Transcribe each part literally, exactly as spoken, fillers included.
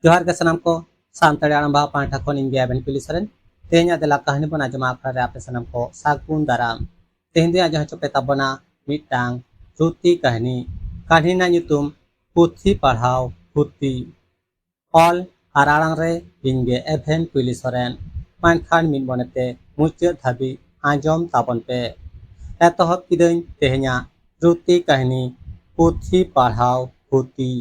ᱡᱚᱦᱟᱨ ᱜᱮ ᱥᱟᱱᱟᱢ ᱠᱚ, ᱥᱟᱱᱛᱟᱲᱤ ᱟᱲᱟᱝ ᱵᱟᱦᱟ ᱯᱟᱦᱴᱟ ᱠᱷᱚᱱ ᱤᱧ ᱜᱮ ᱟᱵᱮᱱ ᱠᱩᱞᱤ ᱥᱚᱨᱮᱱ᱾ ᱛᱮᱦᱮᱧᱟᱜ ᱫᱮᱞᱟ ᱠᱟᱹᱦᱱᱤ ᱵᱚᱱ ᱟᱸᱡᱚᱢᱟ ᱟᱠᱷᱲᱟ ᱨᱮ ᱟᱯᱮ ᱥᱟᱱᱟᱢ ᱠᱚ ᱥᱟᱹᱜᱩᱱ ᱫᱟᱨᱟᱢ᱾ ᱛᱮᱦᱮᱧ ᱫᱚᱧ ᱟᱸᱡᱚᱢ ᱦᱚᱪᱚ ᱯᱮ ᱛᱟᱵᱚᱱᱟ ᱢᱤᱫᱴᱟᱝ ᱛᱷᱩᱛᱤ ᱠᱟᱹᱦᱱᱤ᱾ ᱠᱟᱹᱦᱱᱤ ᱨᱮᱱᱟᱜ ᱧᱩᱛᱩᱢ ᱯᱩᱛᱷᱤ ᱯᱟᱲᱦᱟᱣ ᱦᱩᱛᱤ᱾ ᱚᱞ ᱟᱨ ᱟᱲᱟᱝ ᱨᱮ ᱤᱧ ᱜᱮ ᱮᱵᱷᱮᱱ ᱠᱩᱭᱞᱤ ᱥᱚᱨᱮᱱ᱾ ᱢᱟ ᱮᱱᱠᱷᱟᱱ ᱢᱤᱫ ᱢᱚᱱᱮᱛᱮ ᱢᱩᱪᱟᱹᱫ ᱫᱷᱟᱹᱵᱤᱡ ᱟᱸᱡᱚᱢ ᱛᱟᱵᱚᱱ ᱯᱮ᱾ ᱮᱛᱚᱦᱚᱵ ᱠᱤᱫᱟᱹᱧ ᱛᱮᱦᱮᱧᱟᱜ ᱛᱷᱩᱛᱤ ᱠᱟᱹᱦᱱᱤ ᱯᱩᱛᱷᱤ ᱯᱟᱲᱦᱟᱣ ᱦᱩᱛᱤ᱾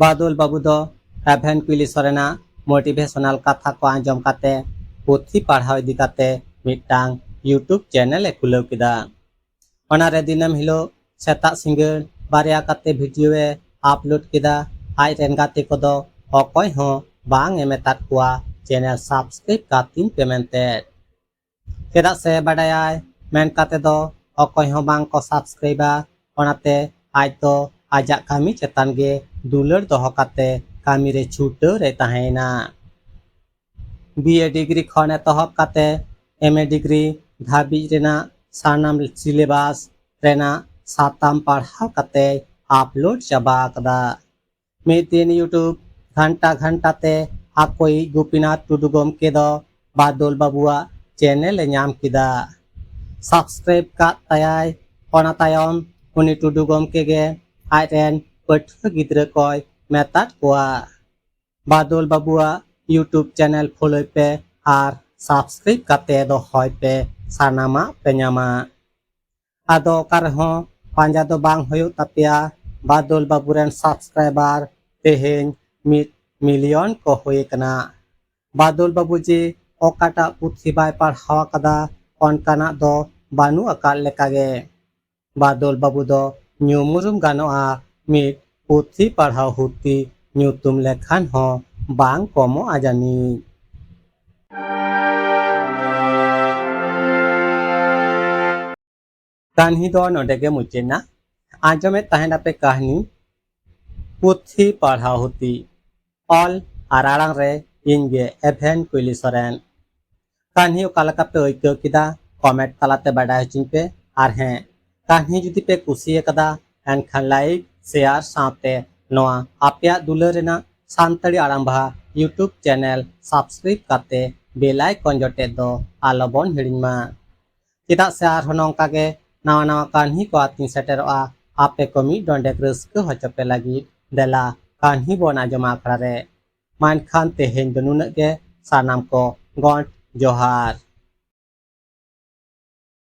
ᱵᱟᱫᱚᱞ ᱵᱟᱹᱵᱩ ᱫᱚ ᱮᱵᱷᱮᱱ ᱠᱩᱭᱞᱤ ᱥᱚᱨᱮᱱᱟᱜ ᱢᱳᱴᱤᱵᱷᱮᱥᱚᱱᱟᱞ ᱠᱟᱛᱷᱟ ᱠᱚ ᱟᱸᱡᱚᱢ ᱠᱟᱛᱮ ᱯᱩᱛᱷᱤ ᱯᱟᱲᱦᱟᱣ ᱤᱫᱤ ᱠᱟᱛᱮ ᱢᱤᱫᱴᱟᱝ YouTube ᱪᱮᱱᱮᱞ ᱮ ᱠᱷᱩᱞᱟᱹᱣ ᱠᱮᱫᱟ᱾ ᱚᱱᱟᱨᱮ ᱫᱤᱱᱟᱹᱢ ᱦᱤᱞᱳᱜ ᱥᱮᱛᱟᱜ ᱥᱤᱸᱜᱟᱹᱲ ᱵᱟᱨᱭᱟ ᱠᱟᱛᱮ ᱵᱷᱤᱰᱤᱭᱳ ᱮ ᱟᱯᱞᱳᱰ ᱠᱮᱫᱟ᱾ ᱟᱡ ᱨᱮᱱ ᱜᱟᱛᱮ ᱠᱚᱫᱚ ᱚᱠᱚᱭ ᱦᱚᱸ ᱵᱟᱝ ᱮ ᱢᱮᱛᱟᱫ ᱠᱚᱣᱟ ᱪᱮᱱᱮᱞ ᱥᱟᱵᱥᱠᱨᱟᱭᱤᱵ ᱠᱟᱹᱛᱤᱧ ᱯᱮ ᱢᱮᱱᱛᱮ᱾ ᱪᱮᱫᱟᱜ ᱥᱮ ᱵᱟᱰᱟᱭᱟᱭ ᱢᱮᱱ ᱠᱟᱛᱮ ᱫᱚ ᱚᱠᱚᱭ ᱦᱚᱸ ᱵᱟᱝ ᱠᱚ ᱥᱟᱵᱥᱠᱨᱟᱭᱤᱵᱟ᱾ ᱚᱱᱟᱛᱮ ᱟᱡ ᱫᱚ ᱟᱡᱟᱜ ᱠᱟᱹᱢᱤ ᱪᱮᱛᱟᱱ ᱜᱮ ᱫᱩᱞᱟᱹᱲ ᱫᱚᱦᱚ ᱠᱟᱛᱮ ᱠᱟᱹᱢᱤ ᱨᱮ ᱪᱷᱩᱴᱟᱹᱣ ᱨᱮ ᱛᱟᱦᱮᱸᱭᱮᱱᱟ᱾ ᱵᱤ ᱮ ᱰᱤᱜᱽᱨᱤ ᱠᱷᱚᱱ ᱮᱛᱚᱦᱚᱵ ᱠᱟᱛᱮ ᱮᱢ ᱮ ᱰᱤᱜᱽᱨᱤ ᱫᱷᱟᱹᱵᱤᱡ ᱨᱮᱱᱟᱜ ᱥᱟᱱᱟᱢ ᱥᱤᱞᱮᱵᱟᱥ ᱨᱮᱱᱟᱜ ᱥᱟᱛᱟᱢ ᱯᱟᱲᱦᱟᱣ ᱠᱟᱛᱮ ᱟᱯᱞᱳᱰ ᱪᱟᱵᱟ ᱟᱠᱟᱫᱟ᱾ ᱢᱤᱫ ᱫᱤᱱ YouTube ᱜᱷᱟᱱᱴᱟ ᱜᱷᱟᱱᱴᱟ ᱛᱮ ᱟᱠᱚᱭᱤᱡ ᱜᱳᱯᱤᱱᱟᱛᱷ ᱴᱩᱰᱩ ᱜᱚᱢᱠᱮ ᱫᱚ ᱵᱟᱫᱚᱞ ᱵᱟᱹᱵᱩᱣᱟᱜ ᱪᱮᱱᱮᱞ ᱮ ᱧᱟᱢ ᱠᱮᱫᱟ᱾ ᱥᱟᱵᱥᱠᱨᱟᱭᱤᱵ ᱠᱟᱫ ᱛᱟᱭᱟᱭ᱾ ᱚᱱᱟ ᱛᱟᱭᱚᱢ ᱩᱱᱤ ᱴᱩᱰᱩ ᱜᱚᱢᱠᱮ ᱜᱮ ᱟᱡᱨᱮᱱ ᱯᱟᱹᱴᱷᱩᱣᱟᱹ ᱜᱤᱫᱽᱨᱟᱹ ᱠᱚᱭ ᱢᱮᱛᱟᱫ ᱠᱚᱣᱟ, "ᱵᱟᱫᱚᱞ ᱵᱟᱹᱵᱩᱣᱟᱜ YouTube ᱪᱮᱱᱮᱞ ᱯᱷᱚᱞᱳᱭ ᱯᱮ ᱟᱨ ᱥᱟᱵᱥᱠᱨᱟᱭᱤᱵ ᱠᱟᱛᱮ ᱫᱚᱦᱚᱭ ᱯᱮ, ᱥᱟᱱᱟᱢᱟᱜ ᱯᱮ ᱧᱟᱢᱟ᱾" ᱟᱫᱚ ᱚᱠᱟ ᱨᱮᱦᱚᱸ ᱯᱟᱸᱡᱟ ᱫᱚ ᱵᱟᱝ ᱦᱩᱭᱩᱜ ᱛᱟᱯᱮᱭᱟ᱾ ᱵᱟᱫᱚᱞ ᱵᱟᱹᱵᱩ ᱨᱮᱱ ᱥᱟᱵᱥᱠᱨᱟᱭᱵᱟᱨ ᱛᱮᱦᱮᱧ ᱢᱤᱫ ᱢᱤᱞᱤᱭᱚᱱ ᱠᱚ ᱦᱩᱭ ᱟᱠᱟᱱᱟ᱾ ᱵᱟᱫᱚᱞ ᱵᱟᱹᱵᱩ ᱡᱮ ᱚᱠᱟᱴᱟᱜ ᱯᱩᱛᱷᱤ ᱵᱟᱭ ᱯᱟᱲᱦᱟᱣ ᱟᱠᱟᱫᱟ, ᱚᱱᱠᱟᱱᱟᱜ ᱫᱚ ᱵᱟᱹᱱᱩᱜ ᱟᱠᱟᱫ ᱞᱮᱠᱟᱜᱮ᱾ ᱵᱟᱫᱚᱞ ᱵᱟᱹᱵᱩ ᱫᱚ ᱧᱩᱢ ᱩᱨᱩᱢ ᱜᱟᱱᱚᱜᱼᱟ ᱢᱤᱫ ᱯᱩᱛᱷᱤ ᱯᱟᱲᱦᱟᱣ ᱦᱩᱛᱤ ᱧᱩᱛᱩᱢ ᱞᱮᱠᱷᱟᱱ ᱦᱚᱸ ᱵᱟᱝ ᱠᱚᱢᱚᱜᱼᱟ ᱡᱟᱹᱱᱤᱡ᱾ ᱠᱟᱹᱦᱱᱤ ᱫᱚ ᱱᱚᱰᱮ ᱜᱮ ᱢᱩᱪᱟᱹᱫ ᱮᱱᱟ᱾ ᱟᱸᱡᱚᱢᱮᱫ ᱛᱟᱦᱮᱱᱟᱯᱮ ᱠᱟᱹᱦᱱᱤ ᱯᱩᱛᱷᱤ ᱯᱟᱲᱦᱟᱣ ᱦᱩᱛᱤ᱾ ᱚᱞ ᱟᱨ ᱟᱲᱟᱝ ᱨᱮ ᱤᱧ ᱜᱮ ᱮᱵᱷᱮᱱ ᱠᱩᱭᱞᱤ ᱥᱚᱨᱮᱱ᱾ ᱠᱟᱹᱦᱱᱤ ᱚᱠᱟ ᱞᱮᱠᱟ ᱯᱮ ᱟᱹᱭᱠᱟᱹᱣ ᱠᱮᱫᱟ, ᱠᱚᱢᱮᱱᱴ ᱛᱟᱞᱟᱛᱮ ᱵᱟᱰᱟᱭ ᱦᱚᱪᱚᱧ ᱯᱮ᱾ ᱟᱨ ᱦᱮᱸ, ᱠᱟᱹᱦᱱᱤ ᱡᱩᱫᱤ ᱯᱮ ᱠᱩᱥᱤ ᱟᱠᱟᱫᱟ, ᱮᱱᱠᱷᱟᱱ like, share ᱥᱟᱶᱛᱮ ᱱᱚᱣᱟ ᱟᱯᱮᱭᱟᱜ ᱫᱩᱞᱟᱹᱲ ᱨᱮᱱᱟᱜ ᱥᱟᱱᱛᱟᱲᱤ ᱟᱲᱟᱝ ᱵᱟᱦᱟ YouTube channel subscribe ᱠᱟᱛᱮ bell icon ᱡᱚᱴᱮᱫ ᱫᱚ ᱟᱞᱚ ᱵᱚᱱ ᱦᱤᱲᱤᱧ ᱢᱟ᱾ ᱪᱮᱫᱟᱜ ᱥᱮ ᱟᱨᱦᱚᱸ ᱱᱚᱝᱠᱟ ᱜᱮ ᱱᱟᱣᱟ ᱱᱟᱣᱟ ᱠᱟᱹᱦᱱᱤ ᱠᱚ ᱟᱛᱤᱧ ᱥᱮᱴᱮᱨᱚᱜᱼᱟ, ᱟᱯᱮ ᱠᱚ ᱢᱤᱫ ᱰᱚᱸᱰᱮᱠ ᱨᱟᱹᱥᱠᱟᱹ ᱦᱚᱪᱚ ᱯᱮ ᱞᱟᱹᱜᱤᱫ᱾ ᱫᱮᱞᱟ ᱠᱟᱹᱦᱱᱤ ᱵᱚᱱ ᱟᱸᱡᱚᱢᱟ ᱟᱠᱷᱲᱟ ᱨᱮ᱾ ᱢᱟ ᱮᱱᱠᱷᱟᱱ ᱛᱮᱦᱮᱧ ᱫᱚ ᱱᱩᱱᱟᱹᱜ ᱜᱮ, ᱥᱟᱱᱟᱢ ᱠᱚ ᱜᱚᱸᱰ ᱡᱚᱦᱟᱨ᱾